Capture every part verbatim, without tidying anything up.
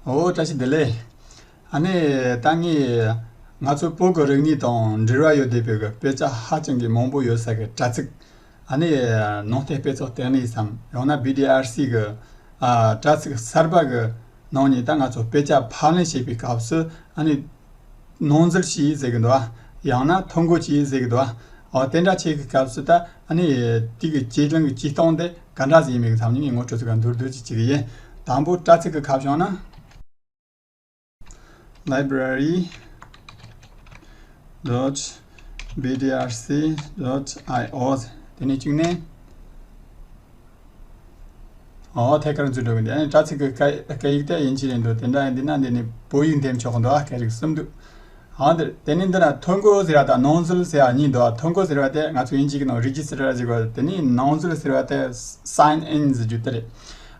ཨོ། བཀྲ་ཤིས་བདེ་ལེགས། ཨ་ནི་ད་ངས་ང་ཚོ་བོད་ཀྱི་རིག་གནས་དང་འབྲེལ་བ་ཡོད་བསྡད་པའི་གི་དཔེ་ཆ་ཧ་ཅང་གི་མང་པོ་ཡོད་ས་གི་དྲ་ཚིགས། ཨ་ནི་ནང་བསྟན་དཔེ་ཚོགས་ལྟེ་གནས་སམ། ཡང་ན་བི་ཌི་ཨར་སི་གི་ཨ་དྲ་ཚིགས་གསར་པ་གི་ནང་ནས་ད་ང་ཚོ་དཔེ་ཆ་ཕབ་ལེན་བྱེད་པའི་སྐབས་སུ། ཨ་ནི་ནང་འཛུལ་བྱས་ཟེར་གི་འདུག་ཨ། ཡང་ན་ཐོ་འགོད་བྱས་ཟེར་གི་འདུག་ཨ། འོ། དེ་འདྲ་བྱེད་ཀྱི་སྐབས་སུ་ད་ཨ་ནི་དེ་གི་བྱེད་ལན་གྱི་བྱེད་སྟངས་དེ་ག་འདྲ་ཟིག་ཡིན་མིན་གྱི་ཐམས་ཅད་ངས་ངོ་སྤྲོད་ཚིག་ག་མདོར་བསྡུས་ཅིག་བྱེད་ཀྱི་ཡིན། དང་པོ་དྲ་ཚིགས་ཀྱི་ཁ་བྱང་ན། library dot B D R C dot I O དེ་ནས་གཅིག་ནས། ཨོ། ཐད་ཀར་འཛུལ་འགྲོ་གི་འདུག་ཨ་ནི་དྲ་ཚིགས་ཀྱི་སྐད་སྐད་ཡིག་དེ་དབྱིན་ཇི་རེད་འདུག་དེ་འདྲ་ཡིན་དུས་ན་འདི་ནས་བོད་ཡིག་འདེམས་ཆོག་གི་འདུག་ཨ། སྐད་རིགས་གསུམ་འདུག་ཨ། འདིར་དེ་ནས་འདི་ན་ཐོ་འགོད་ཟེར་བ་དང་ནང་འཛུལ་ཟེར་བ་གཉིས་འདུག་ཨ། ཐོ་འགོད་ཟེར་བ་དེ་ང་ཚོ་དབྱིན་ཇི་གི་ནང་register ཟེར་གོ། དེ་ནས་ནང་འཛུལ་ཟེར་བ་དེ་sign in ཟེར་རྒྱུ་དེ་རེད།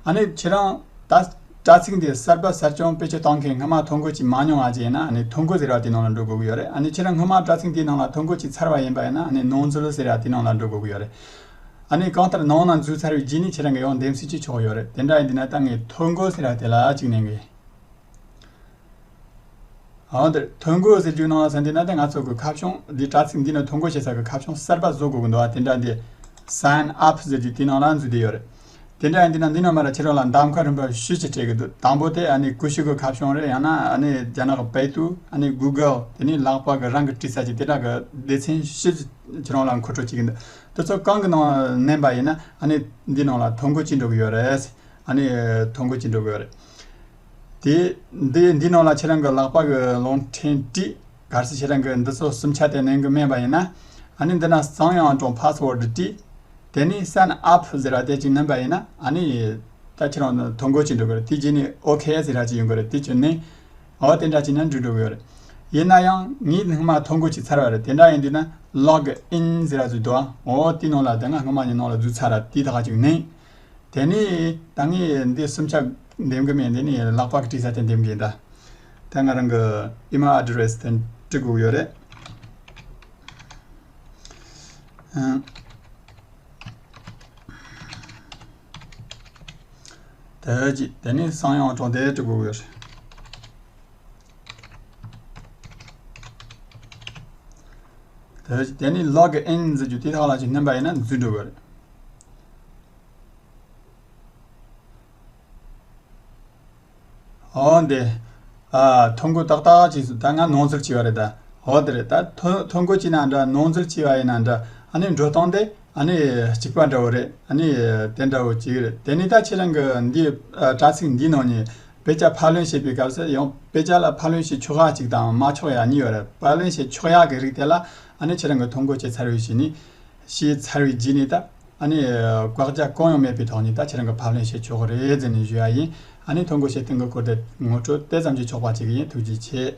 ཨ་ནི་ཁྱེད་རང་ད་དྲ་ཚིགས་འདི་གསར་པ་གསར་རྐྱང་བེད་སྤྱོད་གཏོང་མཁན་སྔོན་མ་ཐོ་འགོད་བྱས་མ་མྱོང་བ་ཅིག་ཡིན་ན། ཨ་ནི་ཐོ་འགོད་ཟེར་བ་དེའི་ནང་ལ་འགྲོ་དགོས་ཀྱི་ཡོད་རེད། ཨ་ནི་ཁྱེད་རང་སྔོན་མ་དྲ་ཚིགས་འདིའི་ནང་ལ་ཐོ་འགོད་བྱས་ཚར་བ་ཡིན་པ་ཡིན་ན། ཨ་ནི་ནང་འཛུལ་ཟེར་བ་དེའི་ནང་ལ་འགྲོ་དགོས་ཀྱི་ཡོད་རེད། ཨ་ནི་གང་ལྟར་ནང་ན་འཛུལ་ཚར་བའི་རྗེས་ནས་ཁྱེད་རང་གིས་ཡང་འདེམས་གསེས་བྱེད་ཆོག་ཡོད་རེད། དེ་འདྲ་ཡིན་དུས་ན་ད་ངས་ཐོ་འགོད་ཟེར་བ་དེ་ལ་གཅིག་ནས་ངས། འོ། འདིར་ཐོ་འགོད་ཟེར་རྒྱུ་ནང་ལ་ཟེར་འདི་ན་ད་ང་ཚོ་གི་ཁ་བྱང་འདི་དྲ་ཚིགས་འདི་ནང་ཐོ་འགོད་བྱེད་ས་གི་ཁ་བྱང་གསར་པ་བཟོ་དགོས་ཀྱི་འདུག་ཨ། དེ་འདྲ་འདི་sign up ཟེར་རྒྱུ་དེའི་ནང་ལ་འཛུལ་བསྡད་ཡོད་རེད། དེ་འདྲ་ཡིན་དུས་ན་འདི་ནང་མར་ཁྱེད་རང་ལ་གདམ་ཁ་རིམ་པ་བཞི་ཅིག་སྤྲད་ཀྱི་འདུག་དང་པོ་དེ་ཨ་ནི་ཀུ་ཤུ་གི་ཁ་བྱང་རེད། ཡང་ན་ཨ་ནི་རྒྱ་ནག་གི་པེ་ཏུ། ཨ་ནི་གུ་གལ། དེ་ནས་ལག་པ་གི་རང་གི་བྲིས་ས་ཅིག་དེ་འདྲ་གི་སྡེ་ཚན་བཞི་ཅིག་ཁྱེད་རང་ལ་མཁོ་སྤྲོད་བྱེད་ཀྱི་འདུག་དེ་ཚོ་གང་གི་ནང་མནན་པ་ཡིན་ན་ཨ་ནི་འདི་ནང་ལ་ཐོ་འགོད་བྱེད་འགྲོ་གི་ཡོད་རེད། ཨ་ནི་ཐོ་འགོད་བྱེད་འགྲོ་གི་ཡོད་རེད། དེ་འདི་འདི་ནང་ལ་ཁྱེད་རང་གི་ལག་པ་གི་རླུང་འཕྲིན་བྲིས། གལ་སྲིད་ཁྱེད་རང་གི་འདི་ཚོ་གསུམ་ཆ་དེ་ནང་གི་མེད་པ་ཡིན་ན། ཨ་ནི་འདི་ན་གསང་ཡང་ཀྲོང་password བྲིས། དེ་ནས་sign up ཟེར་བ་དེ་ཅིག་མནན་པ་ཡིན་ན། ཨ་ནི་ད་ཁྱེད་རང་ཐོ་འགོད་བྱེད་འགྲོ་གི་རེད། དེ་རྗེས་ནས་okay ཟེར་བ་ཅིག་ཡོང་གི་རེད། དེ་བྱས་ནས་འོ་དེ་འདྲ་བྱས་ནས་འགྲོ་འགྲོ་གི་ཡོད་རེད། ཡིན་ན་ཡང་ངས་སྔོན་མ་ཐོ་འགོད་བྱས་ཚར་བ་རེད། དེ་འདྲ་ཡིན་དུས་ན་log in ཟེར་བ་ཅིག་འདུག་ཨ། འོ་དེའི་ནང་ལ་ད་ང་སྔོན་མ་ནས་ནང་ལ་འཛུལ་ཚར་ར། དེ་ད་ག་ཅིག་མནན། དེ་ནས་ད་ངས་འདི་གསུམ་ཆ་འདེམས་གི་མེད། འདི་ནས་ལག་པ་གི་བྲིས་ས་དེ་འདེམས་གི་ཡིན་ད། ད་ང་རང་གི་email address དེ་འབྲི་དགོས་ཡོད་རེད། ཨང་། དེ་རྗེས་དེ་ནས་གསང་ཡང་ཀྲོང་དེ་འབྲི་དགོས་ཡོད་རེད། དེ་རྗེས་དེ་ནས་log in ཟེར་རྒྱུ་དེ་དག་ལ་ཅིག་མནན་པ་ཡིན་ན་འཛུལ་འགྲོ་གི་རེད། འོ་འདི། ཨ། ཐོ་འགོད་ཏག་ཏག་བྱས་སོང་། ད་ང་ནང་འཛུལ་བྱས་པ་རེད་ད། འོ་དེ་རེད། ད་ཐོ་ཐོ་འགོད་བྱས་ན་འདྲ། ནང་འཛུལ་བྱས་པ་ཡིན་ན་འདྲ། ཨ་ནི་འགྲོ་སྟངས་དེ་ཨ་ནི་གཅིག་པ་འདྲ་བོ་རེད། ཨ་ནི་དེ་འདྲ་བོ་གཅིག་རེད། དེ་ནས་ད་ཁྱེད་རང་གི་འདི་ཨ་དྲ་ཚིགས་འདིའི་ནང་ནས་དཔེ་ཆ་ཕབ་ལེན་བྱེད་པའི་སྐབས་སུ་ཡང་དཔེ་ཆ་ལ་ཕབ་ལེན་བྱེད་ཆོག་ཡ་གཅིག་དང་མ་ཆོག་ཡ་གཉིས་ཡོད་རེད། ཕབ་ལེན་བྱེད་ཆོག་ཡ་གི་རིགས་དེ་ལ་ཨ་ནི་ཁྱེད་རང་གི་ཐོ་འགོད་བྱས་ཚར་བའི་གཞི་ནས། བྱས་ཚར་བའི་རྗེས་ནས་ད་ཨ་ནི་བཀག་རྒྱ་གང་ཡང་མེད་པའི་ཐོག་ནས་ད་ཁྱེད་རང་གི་ཕབ་ལེན་བྱེད་ཆོག་གི་རེད་ཟེར་ནས་ཞུ་ཡ་ཡིན། ཨ་ནི་ཐོ་འགོད་བྱེད་སྟངས་ཀྱི་སྐོར་དེ་ངོ་སྤྲོད་དེ་ཙམ་གྱིས་ཆོག་པ་བྱེད་ཀྱི་ཡིན། ཐུགས་རྗེ་ཆེ།